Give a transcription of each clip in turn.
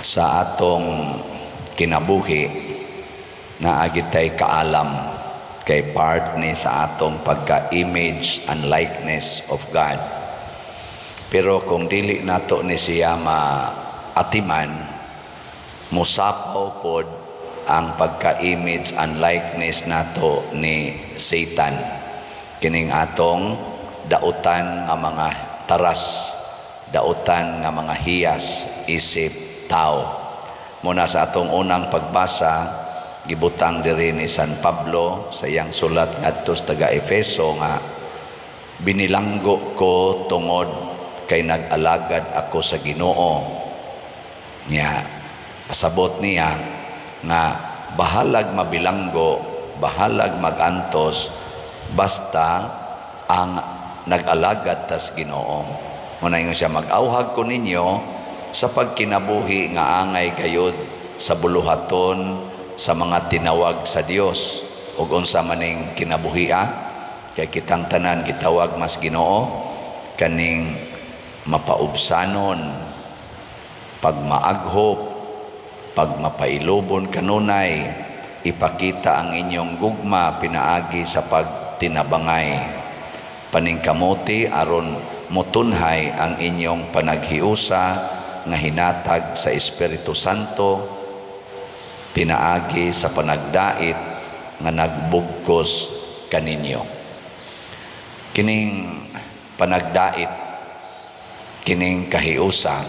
Sa atong kinabuhi, naa gyud tay kaalam kay part ni sa atong pagka-image and likeness of God. Pero kung dili nato ni siya maatiman, musapaw pod ang pagka-image and likeness nato ni Satan. Kining atong dautan nga mga taras, dautan nga mga hiyas isip tao. Muna sa atong unang pagbasa, gibutang diri ni San Pablo sa iyang sulat ngadto sa taga Efeso nga binilanggo ko tungod kay nag-alagad ako sa Ginoo. Nya pasabot niya nga bahalag mabilanggo, bahalag magantos, basta ang nag-alagad tas Ginoo. Muna ingon siya, mag-awhag ko ninyo sa pagkinabuhi nga angay gayud sa buluhaton sa mga tinawag sa Dios. Ug unsa maning kinabuhia? Kay kitang tanan gitawag mas Ginoo, kaning mapaubsanon, pagmaaghop, pagmapailubon kanunay, ipakita ang inyong gugma pinaagi sa pagtinabangay, paningkamuti aron mutunhay ang inyong panaghiusa nga hinatag sa Espiritu Santo pinaagi sa panagdait nga nagbugkos kaninyo. Kining panagdait, kining kahiusa,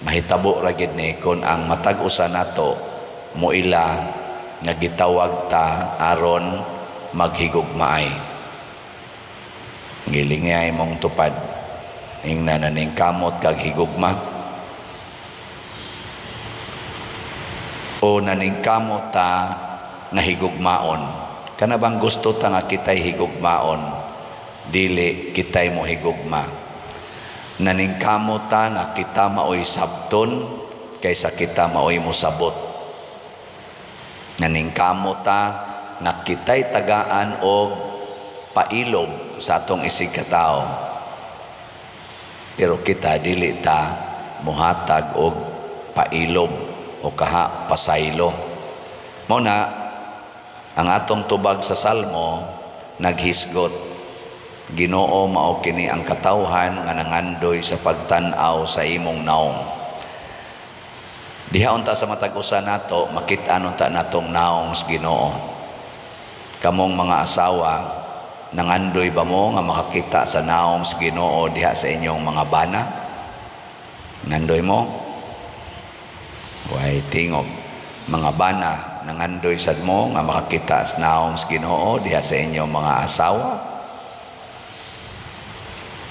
mahitabo ra gid ni kon ang matag usa nato moila nga gitawag ta aron maghigugmaay. Gilingay mong tupad. Ingna na ning kamot kag higugma o naningkamot ta nga higugmaon? Kana bang gusto ta nga kitay higugmaon, dili kitay mo higugma? Naningkamot ta nga kita maoy sabton kaysa kita maoy mosabot? Naningkamot ta nga kitay tagaan og pailob sa atong isig katao, pero kita dili ta muhatag og pailob o kaha pasaylo? Mao na ang atong tubag sa Salmo naghisgot, "Ginoo, mao kini ang katawhan nga nangandoy sa pagtan-aw sa imong naong." Diha unta sa matag usa nato makit-an unta natong naong sa Ginoo. Kamong mga asawa, nangandoy ba mo nga makakita sa naong sa Ginoo diha sa inyong mga bana? Ngandoy mo? Way tingog. Mga bana, nangandoy sad mo nga makakita sa naong sa Ginoo diha sa inyong mga asawa?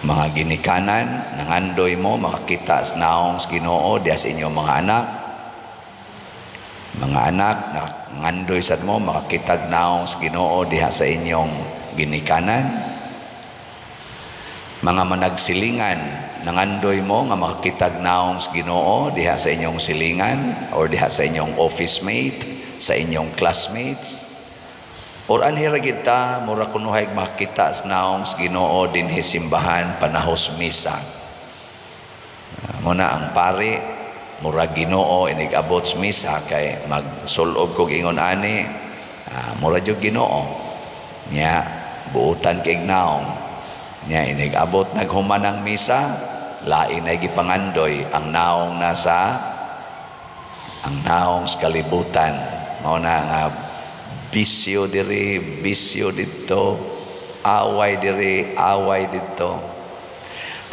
Mga ginikanan, nangandoy mo makakita sa naong sa Ginoo diha sa inyong mga anak? Mga anak, nangandoy sad mo makakita naong sa Ginoo diha sa inyong ginikanan? Mga managsilingan, nangandoy mo nga makakitag naong sa Ginoo diha sa inyong silingan or diha sa inyong office mate, sa inyong classmates? Or anhi ra gid ta, mura kunuhay makita sa naong sa Ginoo dinhi simbahan panahos misa. Mo na ang pari mura Ginoo inig abot sa misa kay magsulob kog ingon ani, mura jud Ginoo. Nya buutan kay naong. Nya inig abot naghuman ang misa, lain na gipangandoy ang naong nasa ang naong sa kalibutan. Mao na nga bisyo diri, bisyo didto, away diri, away didto.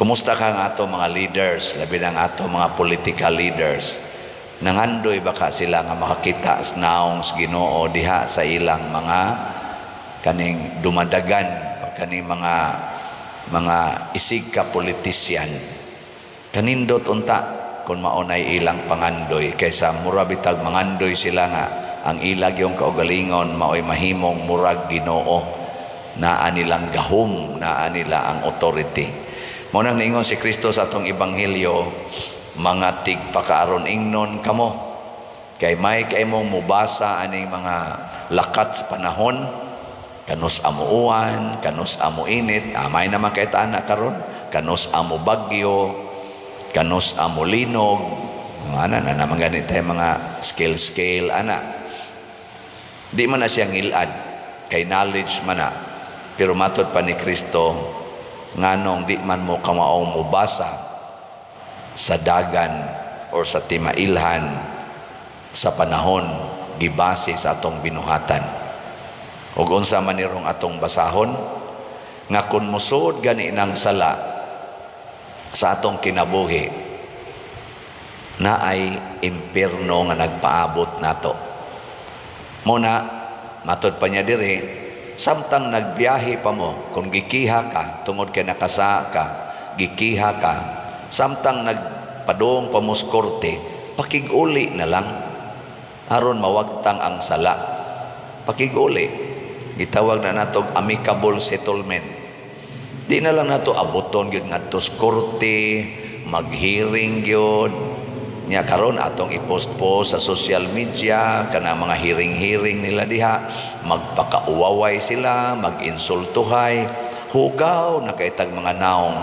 Kumusta ka ang ato mga leaders, labi na ang ato mga political leaders? Nangandoy ba ka sila nga makakita sa naong sa Ginoo diha sa ilang mga kaning dumadagan o kaning mga isig ka politisyan? Kanindot unta kung maunay ilang pangandoy kaysa mura bitag mangandoy sila nga ang ilag yung kaugalingon maoy mahimong murag Ginoo, naa nilang gahom, naa nila ang authority. Mao nang niingon si Kristo sa atong ebanghelyo, "Mga tigpakaaron ingnon kamo kay may kay mong mubasa aning mga lakat sa panahon, kanus amo uwan, kanus amo init." Amay naman kay ana karon, kanus amo bagyo, kanus amo linog. Ana na naman gani tayo mga scale scale ana. Di man na siya ngilad kay knowledge man na. Pero matod pa ni Kristo, nganong di man mo kamao mobasa sa dagan or sa timailhan sa panahon gibase sa atong binuhatan? Ug unsa man nirong atong basahon nga kung musod gani ng sala sa atong kinabuhi, na ay impierno nga nagpaabot nato. Muna matod pa niya diri, samtang nagbiyahe pa mo, kung gikiha ka tungod kay nakasa ka, gikiha ka, samtang nagpadung pa mo sa korte, pakig-uli na lang aron mawagtang ang sala. Pakig-uli, gitawag na nato amicable settlement. Di na lang nato abuton gyud ngadto sa korte, mag-hearing gyud. Nya karon atong i-post po sa social media kana mga hearing-hearing nila diha, magpakauwaway sila, mag-insultuhay, hugaw na kay tag mga naong,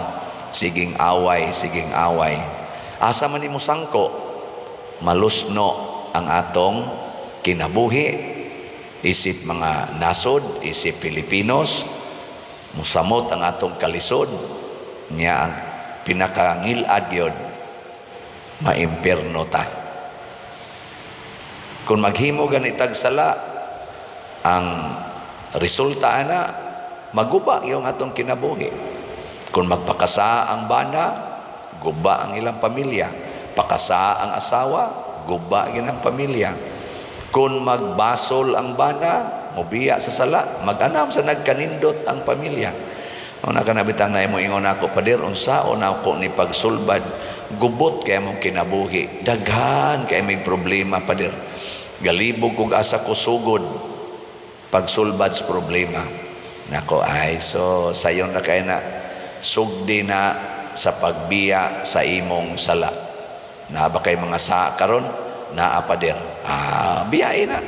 siging away, siging away. Asa man nimo sangko? Malusno ang atong kinabuhi isip mga nasod, isip Pilipinos, musamot ang atong kalisod. Nya ang pinakangilad gyud, maimpierno ta. Kung maghimo ganitag sala, ang resulta ana, maguba yung atong kinabuhi. Kung magpakasa ang bana, guba ang ilang pamilya. Pakasa ang asawa, guba gyud ang pamilya. Kung magbasol ang bana, mobiya sa sala, mag-anam sa nagkanindot ang pamilya. Una ka na bitang na mo ingon ako, "Pader, unsaon ako ni pagsulbad?" Gubot kay mong kinabuhi. Daghan kay may problema, pader. Galibog kog asa ko sugod pagsulbad sa problema. Nako ay, so sayon na kay na sugdi na sa pagbiya sa imong sala. Naa ba kay mga sa karon? Naa, pader. Ah, biyae na.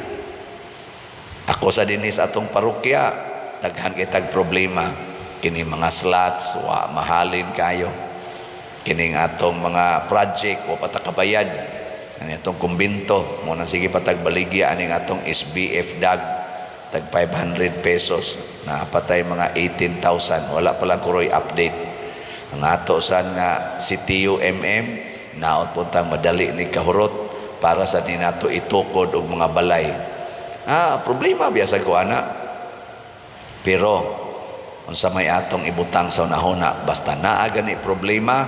Ako sa dinhi sa atong parokya, daghan kay tag problema. Kini mga slots, wa mahalin kayo. Kining atong mga project, wa pa ta kabayad. Ani atong kumbento, mo na sige patag baligya aning atong SBF dag tag 500 pesos na patay mga 18,000, wala pa lang kuroy update. Ang ato san nga CTU MM naot puntang madali ni kahurot para sa ni nato itukod og mga balay. Ah, problema biya sa ko ana, pero unsa may atong ibutang sa unahuna? Basta naa gani problema,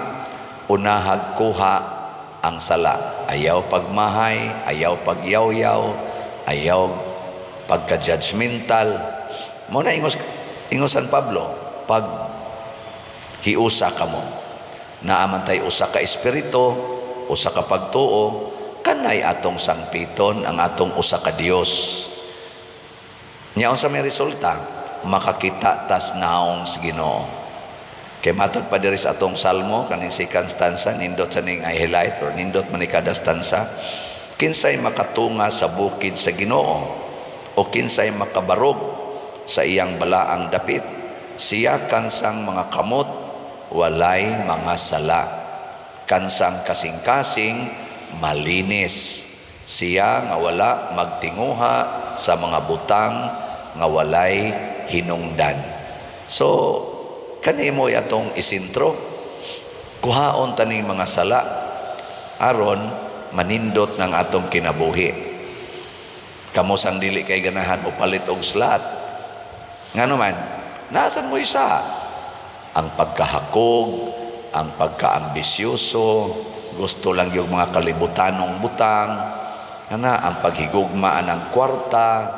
unahag kuha ang sala. Ayaw pagmahay, ayaw pagyawyaw, ayaw pagka-judgmental. Mo na ingos ingos San Pablo, pag hiusa kamo, naa man tay usa ka espiritu, usa ka pagtuo, kanay atong sangpiton ang atong usa ka Dios. Nya unsa may resulta? Makakita tas naong sa Ginoo. Kay matod pa diri sa atong salmo, kaning second stanza, nindot sa ning highlight or nindot man ni kada stanza: "Kinsay makatunga sa bukid sa Ginoo o kinsay makabarog sa iyang balaang dapit? Siya kansang mga kamot walay mga sala, kansang kasing-kasing malinis. Siya nga wala magtinguha sa mga butang nga walay hinungdan." So kanimo atong isintro, kuhaon taning mga sala aron manindot ng atong kinabuhi. Kamo sang dili kay ganahan mo palit og slot, ngano man nasan mo isa ang pagkahakog, ang pagkaambisyoso, gusto lang yung mga kalibutanong butang ana, ang paghigugma ang kwarta,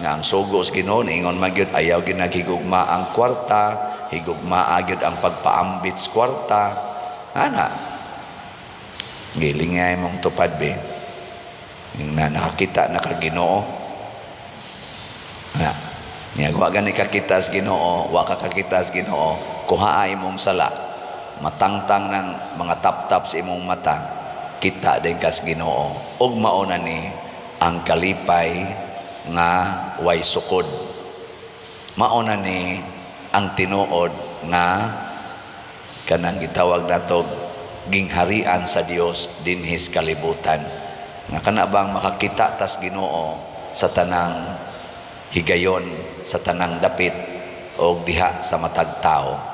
nga ang sugo sa Ginoo ingon man gyud, ayaw ginaghigugma ang kwarta, higugma gyud ang pagpaambit sa kwarta ana. Giling nga imong tupad be. Yung na nakakita na ka Ginoo na. Nya wa gani kakita sa Ginoo, wa ka kakita sa Ginoo, kuhaa imong sala. Matangtang ng mga tap-tap sa imong mata, kita din kas Ginoo. Ug mao na ni ang kalipay nga way sukod. Mao na ni ang tinuod nga kanang gitawag natog gingharian sa Dios dinhi sa kalibutan. Nga kana bang makakita tas Ginoo sa tanang higayon, sa tanang dapit o diha sa matag tao.